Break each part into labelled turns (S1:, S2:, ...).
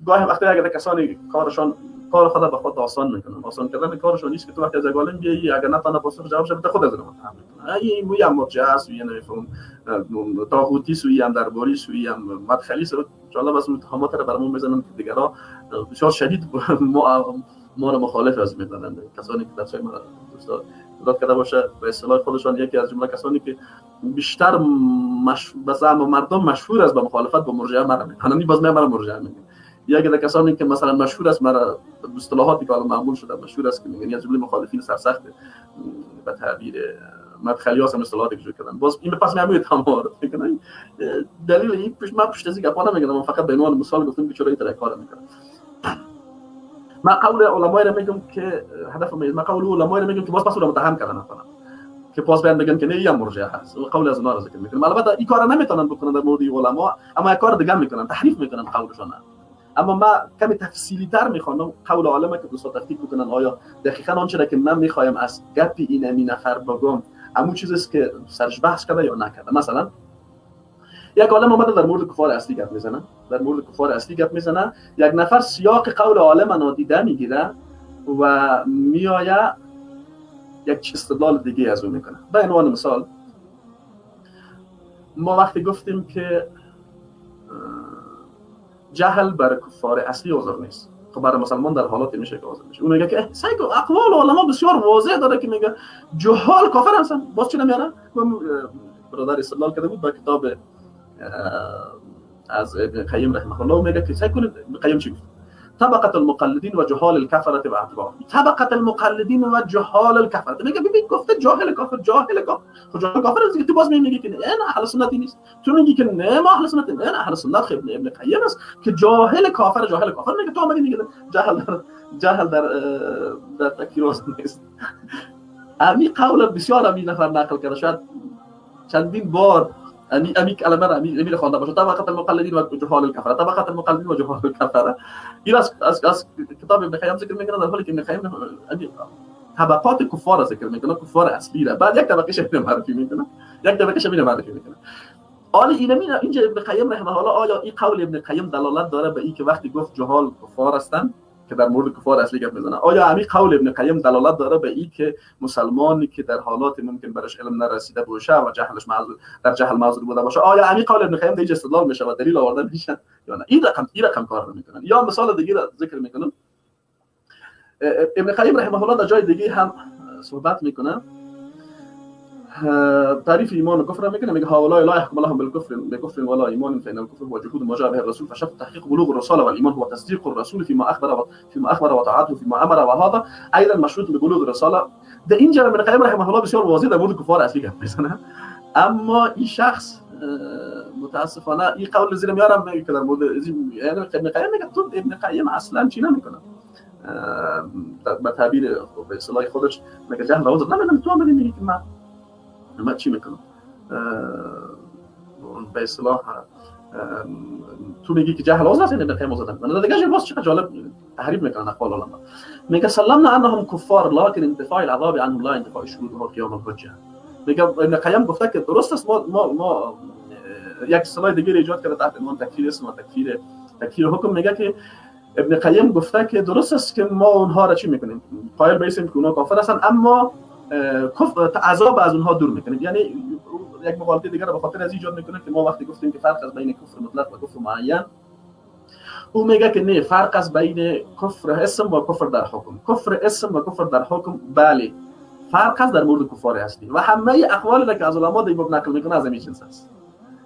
S1: گاهی وقتی اگر کسانی کارشان کار خود به خود آسان میکنن، آسان کردن کارشون نیست که تو وقتی از عالم بیایی اگر نتونه پاسخ جواب بده خود از اون متهم میکنه. این موی هم مرجع است، یعنی نمیفهم طاغوتی سوی هم درباری سوی هم مدخلی سوی. جالب است اتهامات را برامون میزنن که دیگرا بسیار شدید ما را مخالف از میدانند. کسانی که درسای ما دوست داد کرده باشه به اصطلاح خودشان یکی از جمله کسانی که بیشتر به زعم مردم مشهور است به مخالفت با مرجعه مرا میدانند، باز من مرا مرجعه میگن. یکی از کسانی که مثلا مشهور است مرا اصطلاحاتی که معمول شده مشهور است که میگن از جمله مخالفین سرسخت به تعبیر مدخلی هاست، اصطلاحاتی که جور کردن باز این پس میام اتهام وارد میکنن. دلیل این پشت من پشت از گپا نمیگم، من فقط به عنوان مثال گفتم که چرا این کار میکنن. ما قول علمای را میگم که هدف ما قول علمای را میگم که باز پس رو متهم کردن مثلا که باز بیان بگن که نه این مرجعه هست، قول از اونها را ذکر میکنم. البته این کارا نمیتونن بکنن در مورد علما، اما یک کار دیگه میکنن، تحریف میکنن قولشون. اما ما کمی تفصیلی تر میخوانم قول عالمه که دوستا تفکیک بکنن آیا دقیقاً آنچه را که من میخوایم از گپ این امی نفر بگم همون چیزی است که سرش بحث کرده یا نکرده. مثلا یک عالم آمده در مورد کفار اصلی گپ میزنه، در مورد کفار اصلی گپ میزنه، یک نفر سیاق قول عالم نادیده میگیره و میآید یک استدلال دیگه از او میکنه. به عنوان مثال ما وقتی گفتیم که جهل بر کفار اصلی عذر نیست، خب برای مسلمان در حالات میشه که عذر میشه. اون میگه که سعی کن اقوال علما بسیار واضح داره که میگه جهال کافر هستن، باز چی نمیاره؟ برادر استدلال کرده بود با کتاب از ابن قیم رحمه الله، میگه که سعی کنید ابن قیم چی گفت؟ طبقه المقلدین و جهال الکفره و اتباع. طبقه المقلدین و جهال الکفره، میگه ببین گفته جاهل کافر، جاهل کافر، خب جاهل کافر است که تو باز میگی که نه اهل سنت نیست، تو میگی که نه ما اهل سنت، نه اهل سنت خب ابن قیم است که جاهل کافر، جاهل کافر میگه تو اومدی میگه جهل در در تکفیر نیست. امی قول بسیار امی نفر نقل کرده، شاید چندین بار امی کلمه را امی خوانده باشه، طبقه المقلدین و جهال الکفره، طبقه المقلدین و جهال الکفره. این از کتاب ابن قیم ذکر میکنه، در حالی که ابن قیم طبقات کفار ذکر میکنه، کفار اصلی را، بعد یک طبقه شبیه معرفی میکنه، یک طبقه شبیه معرفی میکنه. حالا اینجا ابن قیم رحمه الله، آیا این قول ابن قیم دلالت داره به این که وقتی گفت جهال کفار هستند که در مورد کفار اصلی گپ میزنه، آیا همین قول ابن قیم دلالت داره به این که مسلمانی که در حالات ممکن برش علم نرسیده باشه و جهلش معذور در جهل معذور بوده باشه، آیا همین قول ابن قیم دیگه استدلال میشه و دلیل آورده میشه یا نه؟ این رقم کار نمیکنن. یا مثال دیگه را ذکر میکنم، ابن قیم رحمه الله در جای دیگه هم صحبت میکنه، تعریف ایمان و کفر میکنه، میگه هؤلاء لا يحكم لهم بالكفر ولا ایمان فان الكفر هو جحود ما جاء به الرسول فشرط تحقيق بلوغ الرساله والايمان هو تصديق الرسول فيما اخبر وطاعته فيما امر وهذا ايضا مشروط ببلوغ الرساله. در اینجا ابن قیم رحمه الله بسیار واضح در مورد کفار اصلی گپ میزنه، اما این شخص متاسفانه این قول زیر میارم میگه که در مورد یعنی ابن قیم میگه تو ابن قیم اصلا چی نمیکنه، به تعبیر به اصطلاح خودش میگه جهل عذر نمیدونم، تو هم میگی که من چی میکنم، به اصطلاح تو میگی که جهل عذر است، ابن قیم عذر نمیکنه. دیگه باز چقدر جالب تحریف میکنن اقوال علما، میگه سلمنا انهم کفار لكن انتفاع العذاب عنهم لا انتفاع الشهود وهو قيام الحجه. میگه ابن قیم گفته که درست است، ما یک اصطلاح دیگه ایجاد کرده تحت عنوان تکفیر اسم و تکفیر حکم. میگه که ابن قیم گفته که درست است که ما اونها را چی میکنیم، قائل بیسیم که اونها کافر هستن، اما کفر عذاب از اونها دور میکنیم. یعنی یک مغالطه دیگر به خاطر از ایجاد میکنه که ما وقتی گفتیم که فرق از بین کفر مطلق و کفر معین، او میگه که نه، فرق از بین کفر اسم و کفر در حکم، کفر اسم و کفر در حکم بله فرق از در مورد کفار اصلی و همه اقوال که از علما دیگه نقل میکنه از همین جنس است.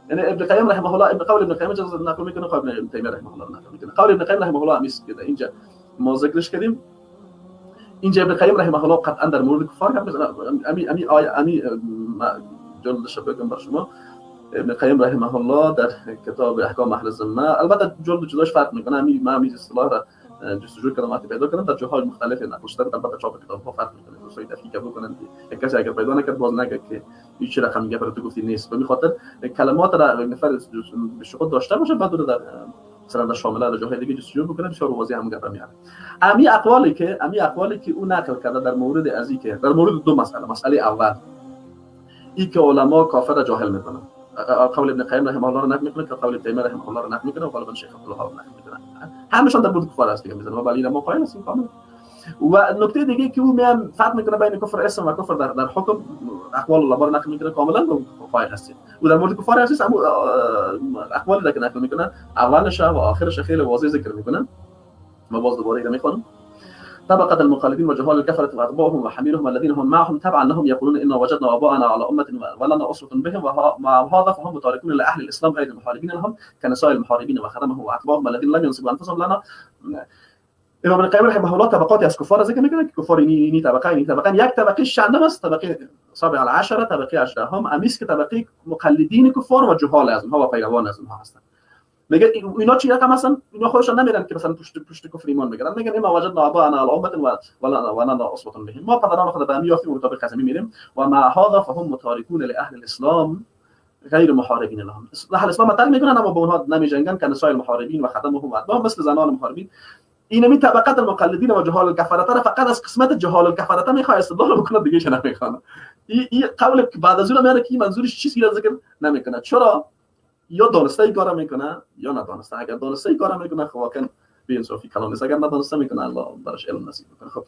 S1: یعنی ابن قیم رحمه الله، ابن قول ابن قیم جز نقل میکنه، قول ابن تیمیه رحمه الله نقل میکنه، قول ابن قیم رحمه الله همیس که اینجا ما ذکرش کردیم. اینجا ابن قیم رحمه الله قطعا در مورد کفار گپ میزنه. امی امی آیه امی جلدش بگم بر شما، ابن قیم رحمه الله در کتاب احکام اهل ذمه، البته جلد جداش فرق میکنه، امی ما امی اصطلاح را جستجو کردم وقتی پیدا کردم در جاهای مختلف نقل شده، البته چاپ کتاب ها فرق میکنه، دوستای تحقیق بکنن که کسی اگر پیدا نکرد باز نگه که هیچ رقم میگه برای تو گفتی نیست. به خاطر کلمات را نفر به خود داشته باشه، بعد در مثلا در شامله در جاهای دیگه جستجو بکنه، بسیار واضح هم گپ میاره. امی اقوالی که او نقل کرده در مورد ازی که در مورد دو مسئله، مسئله اول ای که علما کافر را جاهل میکنن، قول ابن قیم رحمه الله رو نقل میکنه که قول تیمیه رحمه الله رو نقل میکنه و غالبا شیخ عبدالوهاب نقل میکنه. همشان در مورد کفار هست دیگه میزنه و ولی ما قائل هستیم کامل. و نکته دیگه که او میام فرق میکنه بین کفر اسم و کفر در حکم، اقوال علما رو نقل میکنه، کاملا قائل هستیم. و در مورد کفار هست اما اقوالی که نقل میکنه اولش و آخرش خیلی واضح ذکر میکنه. ما باز دوباره میخوانم. طبقة المقلدين وجهال الكفرة وأتباعهم وحميرهم الذين هم معهم تبعا لهم يقولون إنا وجدنا آباءنا على أمة ولنا أسوة بهم، ومع هذا فهم متاركون لأهل الإسلام غير المحاربين لهم كنساء المحاربين وخدمهم وأتباعهم الذين لم ينسبوا أنفسهم لنا. امام ابن قیم رحمه الله طبقاتی از کفار ذکر میکنه که کفار اینی طبقه، اینی طبقه. یک طبقه چندم است؟ طبقه سابع العشره، طبقه 18 امیس که طبقه مقلدین کفار و جهال از اونها و پیروان از اونها هستند. میگه اینا چی رقم هستن؟ اینا خودشون نمیرن که مثلا پشت کفر ایمان بگیرن. میگن انا وجدنا آباءنا على امه ولنا اسوه بهم، ما پدران خود به هم یافتیم و مطابق قسمی میریم. و مع هذا فهم متارکون لاهل الاسلام غیر محاربین لهم. اهل اسلام ترک میکنن اما به اونها نمیجنگن، كنساء المحاربین و خدمهم و مثل زنان محاربین. اینمی طبقات المقلدین و جهال الکفرته فقط از قسمت جهال الکفرته میخواد استدلال بکنه، دیگه نمیخواد. این قول که بعد از اون میاره که منظورش چیزی را ذکر نمیکنه. چرا؟ یا دانسته این کارا میکنه یا ندانسته. اگر دانسته این کارا میکنه، خب واقعا بی انصافی کلام نیست. اگر ندانسته میکنه، الله براش علم نصیب میکنه. خب.